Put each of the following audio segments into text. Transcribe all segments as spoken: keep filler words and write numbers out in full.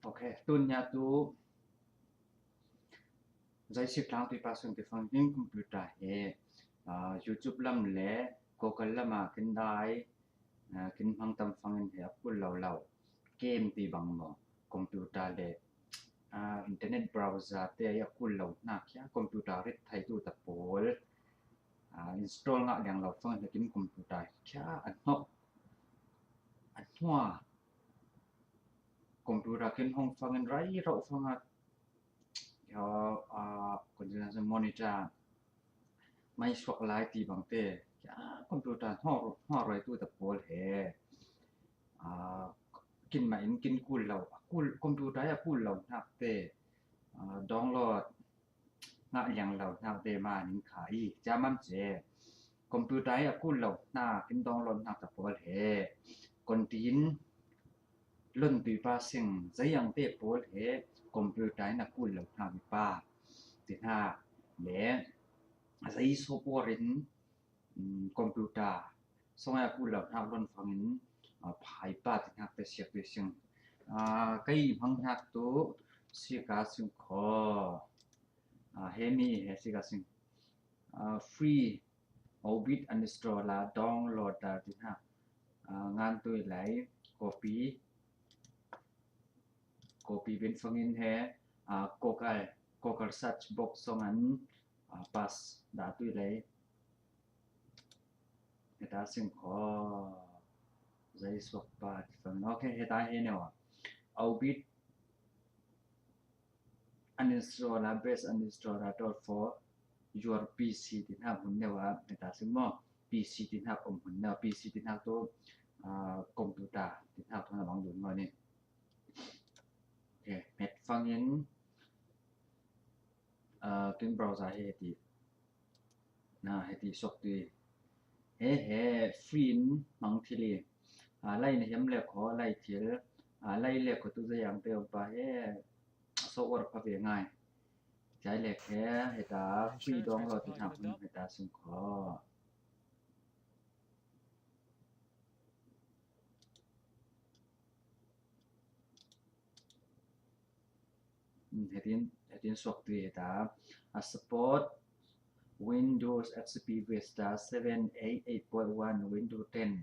Ok, tun nia tu zaisik tlang tui pa sung ti fang ning computer he, ah, YouTube lam le Google lama kin dai, ah, kin hmang tam fangin he a kul lo lo. Game ti bang maw, computer le, ah, internet browser te a kul lo hnak hi a computer rit thei tu ta pawl, ah, install ngah liang lo fangin he kin computer hi a hnawh, a hnuah computer kin hong fangin rai rauh fanga, ah, ah, continuous monitor mai suak lai ti bang te, ah, computer hnaw, hnaw roi tu ta pawl he, ah, kin mah in kin kul lo, a kul, computer a kul lo hnak te, ah, download ngah liang lo hnak te mah ning kha i, ca mam ce. Computer a kul lo hnak, kin download hnak ta pawl he, kon tin lon tui pa sing, zayang te pawl he, computer in a kul lo hnak mi pa ti hna le, zei software in, um, computer song a kul lo hnak lon fangin, ah, phai pa ti hnak te siak tui sing. Ah, kei hmang hnak tu sika sing kho. Ah, he mi he sika sing. Ah, free Obit uninstall a download a ti hnak. Ah, ngan tui lai copy. Copy ben fangin he, ah, Google, Google search box song an, ah, paste dah tui lai. Heta sing kho. Zei suak pa ti fangin. Ok, heta he neu a. Obit uninstall a, best uninstall a dot for your P C ti hnak hun neu a. Heta sing maw. P C ti hnak om hun neu. P C ti hnak tu, ah, computer ti hnak tu na bang dun maw ni. Ok, hmet fangin, ah, kin browser he ti. Na, he ti sok ti. He, he, free in mang thil i. Ah, lai na hiam le kho, lai thil. Ah, lai le kho tu zayang te pa he. Software pha ve ngai. Cai le khe, he ta free download ti hnak hun he ta sing kho. Hmm, hetin, hetin suak tui heta. A support Windows X P Vista seven, eight, eight point one, Windows ten.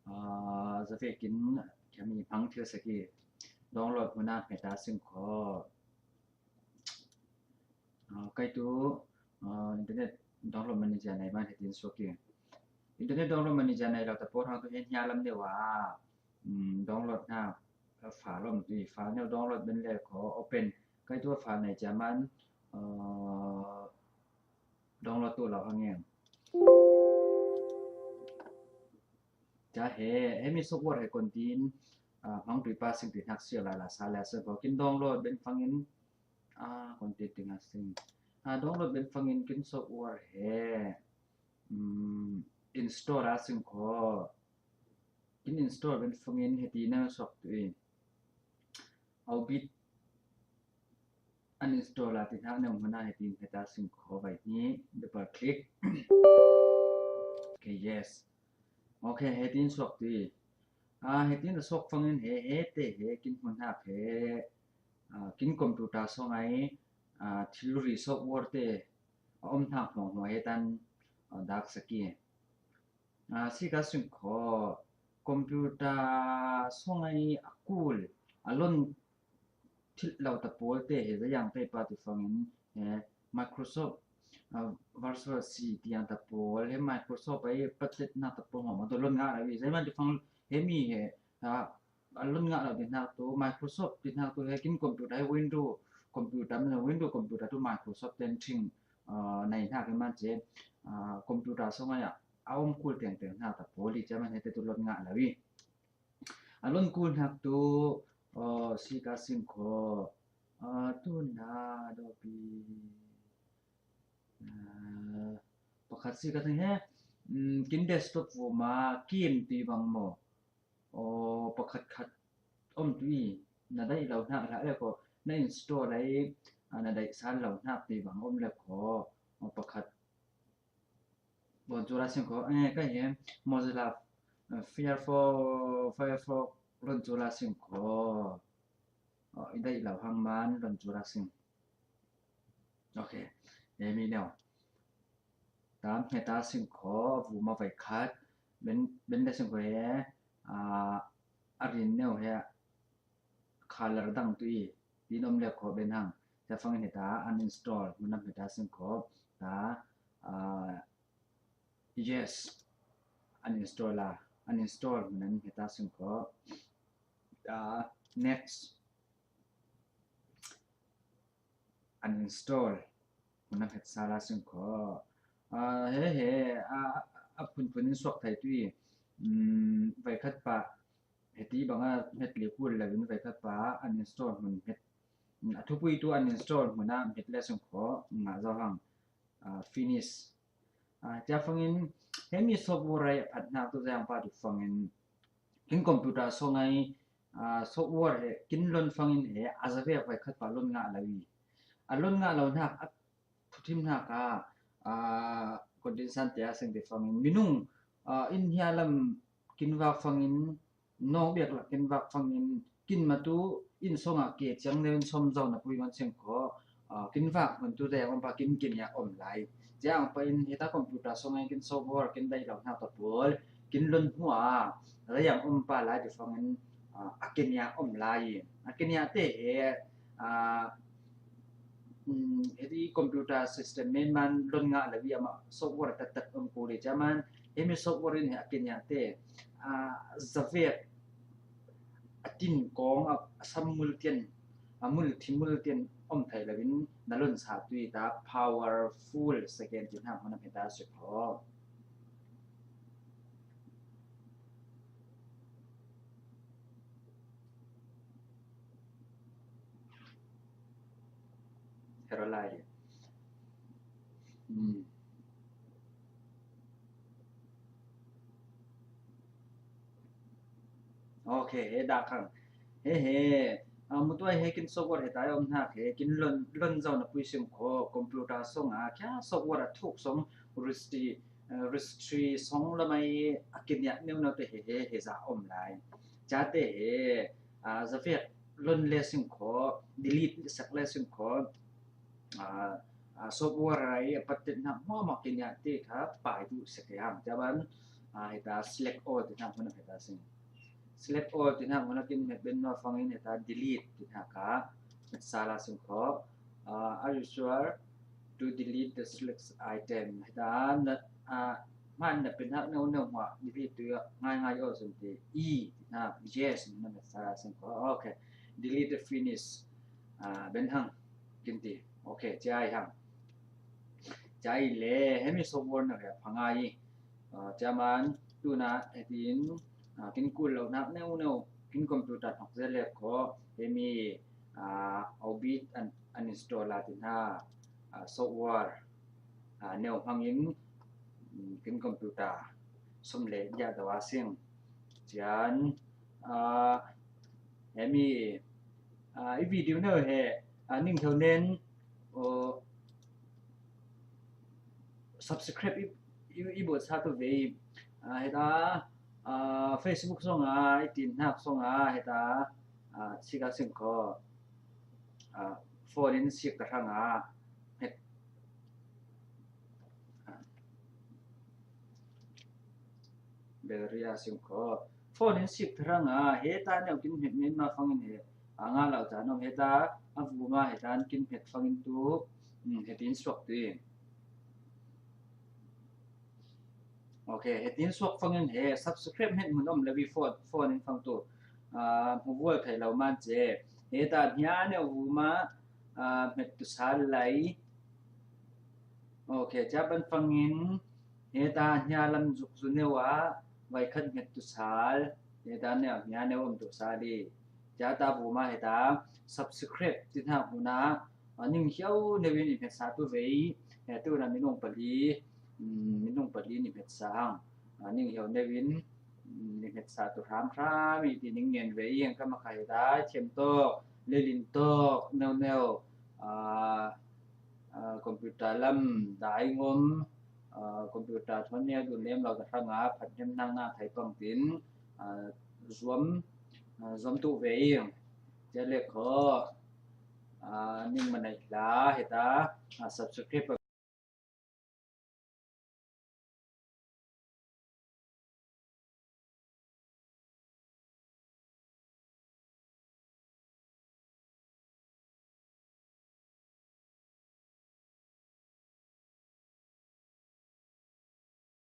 Ah, zavekin kami hmang thil saki. Download huna heta sing kho. Ah, kei tu, ah, internet download manager nei man hetin suak i. Internet download manager nei lo ta por hang tu hen hia lam deuh a, um, download hna, ah, file om tu i file neu download ben le kho open. Kei tu file nei cia man, ah, download tu lo hang em. Ca he, he mi software he kon tin, ah, hmang tui pa sing ti hnak sia la la sa la sa ko kin download ben fangin, ah, kon tin ti hnak sing. Ah, download ben fangin kin software he, um, install a sing kho. Kin install ben fangin he ti na sok tu i. Obit uninstall a ti hnak neu hmuna he tin heta sing kho vai ni double click. Ok, yes. Ok, he tin sok ti. Ah, he tin sok fangin he, he te he kin hmun hak he. Ah, kin computer song ai, ah, thil ri software te a om hnak hmawhmawh he tan, ah, dak saki. Ah, sika sing kho computer song ai a kul a lon thil lo ta pawl te he zayang te pa ti fangin he Microsoft, ah, Visual C tiang ta pawl he Microsoft ai patet na ta pawl hmawhmawh tu lon ngah lo i zai man ti fang he mi he, ah, a lon ngah lo ti hnak tu Microsoft ti hnak tu he kin computer he Windows computer man Windows computer tu Microsoft ten thing, ah, nei hnak he man ce, ah, computer song ai a a om kul tengteng hna ta pawl i ca man he te tu lon ngah lo i. A lon kul hnak tu, aw, sika sing kho, aw, tu na dawpi, aw, pakhat sika thang he, um, kin desktop vuma kim ti bang maw, aw, pakhat khat om tu i, na daih lo hnak hlah le ko, na install ai, ah, na daih san lo hnak ti bang om le ko, aw, pakhat Lon cu la sing kho. Eh, ka hi Mozilla, eh, Firefox, Firefox lon cu la sing kho. Oh, Dai lo hang man lon chu ra sing. Ok. Emi neo. Tam heta sing kho, vuma vai khat. Ben, ben le sing kho he. A, a rin neo he. Color dang tu i. Tin om le kho ben hang. Ta fangin heta uninstall. Munam heta sing kho. Ta, a, yes. Uninstall a. Uninstall. Munam heta sing kho. Ta, next. Uninstall. Huna hmet sala sing kho. A, he, he, a, a phun phun in suak thai tu i. Um, vai khat pa. Heti banga hmet li kul la in vai khat pa. Uninstall hmun hmet. A thupui tu uninstall hmuna hmet le sing kho. Nga zo hang. A, finish. A, tia fangin, hemi software ai a phat hnak tu zayang pa tu fangin, kin computer song ai, a, software he, kin lon fangin he, a zavek vai khat pa lon ngah lo i. A lon ngah lo hnak, a thuthim hnak a, a, kondinsan tia seng te fangin, minung, a, in hia lam kin vak fangin, nong biak lak kin vak fangin kin matu in song a ke ciang neu in som zo na pui man sing kho, a, kin vak man tu te om pa kin kin ya om lai. Ciang pa in heta computer song a kin software kin dai lo hna ta pol, kin lon hua, la yang om pa lai ti fangin, a, a kin ya om lai. A kin ya te he, a, um, heti computer system men man lon ngah lo i ama software tat tat om ko le cia man, hemi software in he a kin ya te, a, zavek, a tin kong, a, a sam mul tian, a mul thi mul tian om thai lo in na lon sa tu i ta powerful second ti hna hmun a hmeta si kho. Herolai. Hmm. Ok, he dak hang. He he. A, mutuai he kin software he tai om hnak he kin lon, lon zo na pui sing kho computer song a kia software a thuk song registry, eh, registry song lamai a kin ya neu neu te he he he za om lai. Ca te he, a, zavek lon le sing kho, delete sak le sing kho, a, a, software ai a patet hna hmawmawk in ya te kha pai duh sek hang. Tia ban, a, heta select all ti hna hmun a heta sing. Select all ti hna hmun a kin hmet ben nual fangin heta delete ti hna kha hmet sala sing kho. A, are you sure to delete the select item? Heta na, a, hman na pin hak neu neu hmua delete tu ngai ngai all sun ti i ti hna yes na hmet sala sing kho. Ok. Delete the finish. A, ben hang kin ti. Ok, cia i hang. Cia i le, hemi software na ria phangai. A, cia man, tuna, hetin, a, kin kul lo nak neu neu, kin computer hnak zel le kho, hemi, a, obit an, uninstall a ti hna, a, software, a, neu hmangin, mm, kin computer, sum le dia dawa sing. Cian, a, hemi, a, i video neu he, a, ning theu nen, o, subscribe i, i, i bot sa tu ve, a, heta, a, Facebook song a, i tin hnak song a, heta, a, sika sing kho, a, phone in sik ta hrang a, het, a, Beria sing kho. Phone in sik tharang a, he ta neu kin hmet men ma fangin he. A nga lau ta nom he ta, a vuma he ta kin hmet fangin tu, hmm, he tin suak tu. Ok, he tin suak fangin he, subscribe hmet mun om levi phone, phone in fang tu. A, hmu vual thei lo man ce. He ta hnia neu vuma, a, hmet tu sa lai. Ok, cia ban fangin, heta hnia lam zuk zu neu ah, vai khat hmet tu sal, heta neu, hnia neu om tu sal i. Cia ta vuma heta, subscribe ti hna hmuna, a, ning hiau neu in i hmet sa tu ve i, he tu na minung pali, mm, minung pali ni hmet sa hang. A, ning hiau neu in, mm, ni hmet sa tu hram hram i ti ning ngen ve i, ang kama kha heta, thiam tawk, lelin tawk, neu neu, a, a, computer lam dai ngom, a, computer thawn nia dun lem lo ta hrang a, phat hnem nang na thai pang tin, a, zuam, a, zuam tu ve i. Cia le kho, a, ning manai la heta, a, subscribe